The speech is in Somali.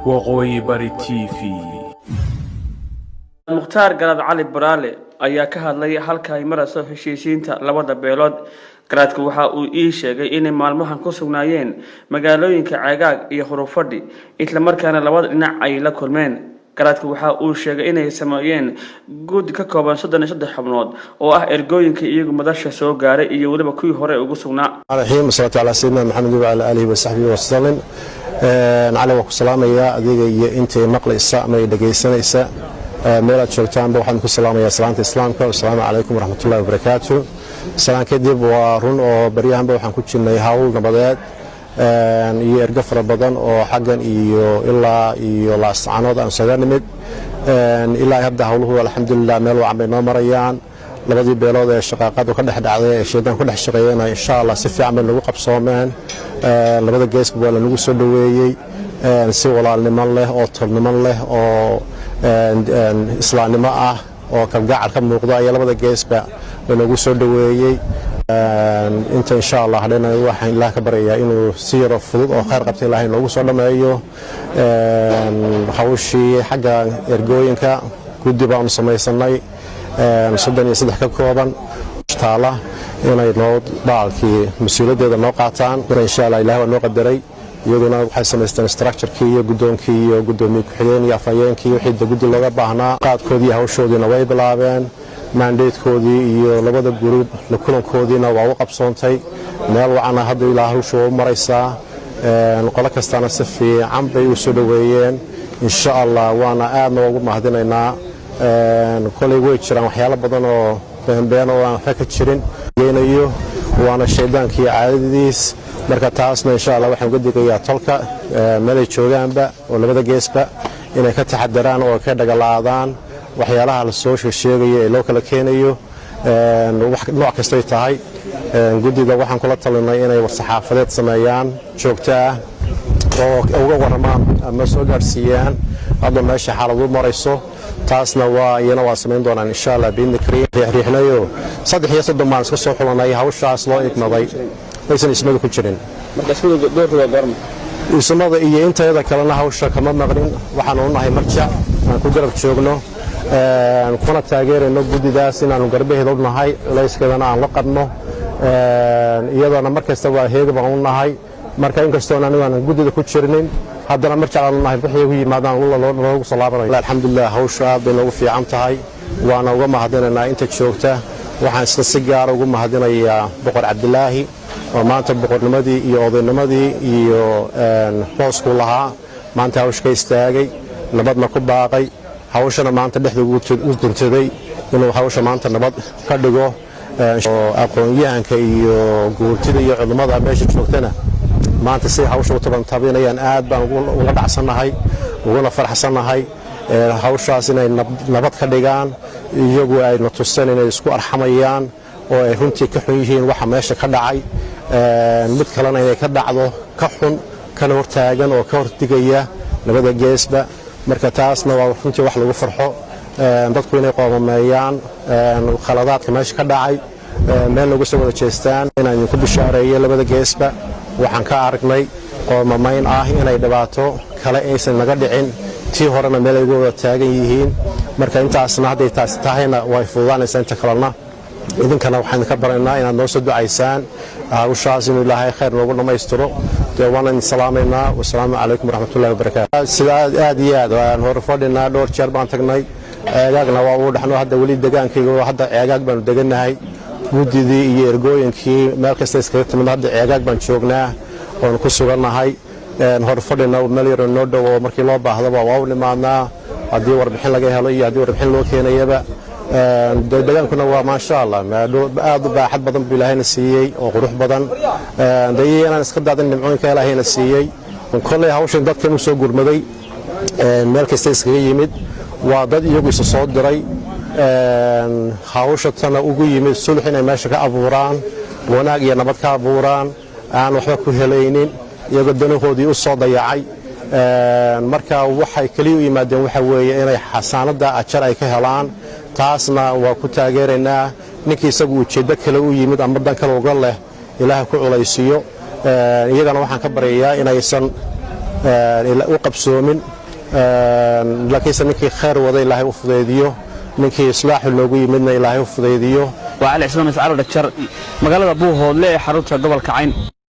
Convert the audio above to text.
Waqooyi Bari TV. Mukhtaar Garaad Cali Baraale ayaa ka hadlay halka ay marayso heshiisiinta labada beelood. Garaadku waxa uu ii sheegay inay maalmahan ku sugnaayeen magaalooyinka Ceegaag iyo Hurufadhi, islamarkaana labada dhinac ay la kulmeen. Garaadku waxa uu sheegay inay sameeyeen guddi ka kooban 33 xubnood oo ah ergooyinka iyagu madasha soo gaaray iyo weliba kuwii hore ugu sugnaa. Raxiim, wasalaatu calaa sayidina Maxamed wacala aalihi wasaxbihi wasalim. Cali, waan ku salaamayaa adiga iyo intay maqlaysa ama ay dhegaysanaysa meelaad joogtaanba. Waxaan ku salaamayaa salaanta Islaamka: wasalaamu calaykum waraxmatullahi wabarakaatu. Salaan kadib, waa run oo baryahanba waxaan ku jirnay hawl nabadeed iyo ergo fara badan oo xaggan iyo ilaa iyo Laascanood aan isaga nimid. Ilaa hadda howluhu, alxamdulilah, meel wacan bay noo marayaan. Labadii beelood ee shaqaaqadu ka dhex dhacday ee shaydaan ku dhex shaqeeyana, insha Allah, si fiican bay nagu qabsoomeen. Labada geesba waa lanagu soo dhoweeyey si walaalnimo leh oo tolnimo leh oo islaamnimo ah oo kalgacal ka muuqda ayaa labada geesba lanagu soo dhoweeyey. Inta, insha Allah, hadhena waxaan Ilaah ka baryayaa inuu si yaro fudud oo khayr qabta Ilaahay noogu soo dhammeeyo hawshii. Xagga ergooyinka, guddi baanu samaysanay 33 ka kooban taala inay noo baalkii mas-uuliyaddeeda noo qaataan. Insha Allah, Ilaah waa noo qadaray. Iyaguna waxay samaysteen structurekii iyo guddoonkii iyo guddoomiye ku-xigeen iyo afhayeenkii, wixii guddi looga baahnaa. Qaadkoodii hawshoodiina way bilaabeen. Mandatekoodii iyo labada group la kulankoodiina waa u qabsoontay meel wacana. Hadda ilaa hawsha waa u maraysaa. Qolo kastana si fiican bay u soo dhoweeyeen, insha Allah, waana aadna ugu mahadinaynaa. Kolay way jiraan waxyaalo badan oo beenbeen oo aan waxba ka jirin geynayo, waana shaydaankii caadadiis. Marka taasna, insha Allah, waxaan uga digayaa tolka meelay joogaanba oo labada geesba inay ka taxadaraan oo ka dhagalaadaan waxyaalaha la soo sheegayo ee loo kala keenayo, nooc kastay tahay. Guddida waxaan kula talinay inay war-saxaafadeed sameeyaan joogto ah oo uga warramaan ama soo gaadhsiiyaan hadda meesha xaaladu marayso. Taasna waa iyana waa samayn doonaan, insha Allah, biidni kariim. Riixriixnayo 33 baan iska soo xulanay hawshaas loo igmaday, aysan ismadu ku jirin. Ismada iyo intayada kalena hawsha kama maqnin. Waxaanu u nahay marjac aan ku garab joogno kuna taageerayno guddidaas, inaanu garbaheeda u nahay, culayskeedana aan la qabno. Iyadana mar kasta waa heega baan u nahay. Marka inkastoon anigu aanan guddida ku jirnin, haddana marjac aan u nahay, wixii ugu yimaadaan loogu soo laabanayo. Alxamdulilah, hawsha aad bay noogu fiican tahay, waana uga mahadinaynaa inta joogta. Waxaan isla si gaara ugu mahadinayaa Boqor Cabdilaahi oo maanta boqornimadii iyo odaynimadii iyo booskuu lahaa maanta hawsha ka istaagay, nabadna ku baaqay, hawshana maanta dhexda u guntaday inuu hawsha maanta nabad ka dhigo. Oo aqoon-yahanka iyo guurtida iyo culimmada meesha joogtana maanta siday hawsha u tabantabinayaan aad baan ula dhacsannahay, uguna faraxsannahay hawshaas inay nabad ka dhigaan. Iyagu ayna tuseen inay isku arxamayaan oo ay runtii ka xun yihiin waxa meesha ka dhacay, mid kalena inay ka dhacdo ka xun, kana hortaagan oo ka hordigaya labada geesba. Marka taasna waa runtii wax lagu farxo, dadku inay qoomameeyaan khaladaadka meesha ka dhacay, meel nooga soo wada jeestaan. Inaan idinku bishaareeyo, labada geesba waxaan ka aragnay qoomamayn ah inay dhibaato kale aysan naga dhicin, tii horena meel ay uga wada taagan yihiin. Marka intaasna hadday taasi tahayna, way fududaanaysaa inta kalena. Idinkana waxaan idinka baraynaa inaad noo soo ducaysaan hawshaas inuu Ilaahay khayr noogu dhammaystiro. Dee waan idin salaamaynaa. Wasalaamu calaykum waraxmatullahi wabarakaatu. Sidaa aad iyo aad waan hore fadhinaa, dhowr jeer baan tagnay. Ceegaagna waa uu dhexno. Hadda weli degaankayga, hadda Ceegaag baanu degannahay. Guddidii iyo ergooyinkii meel kasta iskaga timid, hadda Ceegaag baan joognaa oonu ku sugannahay. Hor fadhina meel yaro noo dhow oo markii loo baahdaba waa u nimaadnaa, haddii warbixin laga helo iyo haddii warbixin loo keenayaba. Degaankuna waa, maasha Allah, aad u baaxad badan buu Ilaahayna siiyey oo qurux badan. Dee inaan iska daadin nimcooyinka Ilaahayna siiyey. Kolley hawshan dadkan u soo gurmaday meel kasta iskaga yimid waa dad iyagu isa soo diray, hawsha tana ugu yimid sulx inay meesha ka abuuraan, wanaag iyo nabad ka abuuraan, aan waxba ku helaynin, iyagoo danahoodii u soo dayacay. Marka waxay keliya u yimaadeen waxa weeye inay xasaanadda ajar ay ka helaan. Taasna waa ku taageeraynaa. Ninkii isagu ujeeddo kale u yimid ama dan kale uga leh, Ilaah ku culaysiiyo. Iyagana waxaan ka baryayaa inaysan u qabsoomin, laakiinse ninkii khayr wada Ilaahay u fudaydiyo, ninkii islaaxu loogu yimidna Ilaahay u fudaydiyo. Waa Cali Cismaan Iscalo Dhagjar, magaalada Buuhoodle ee xarunta gobolka Cayn.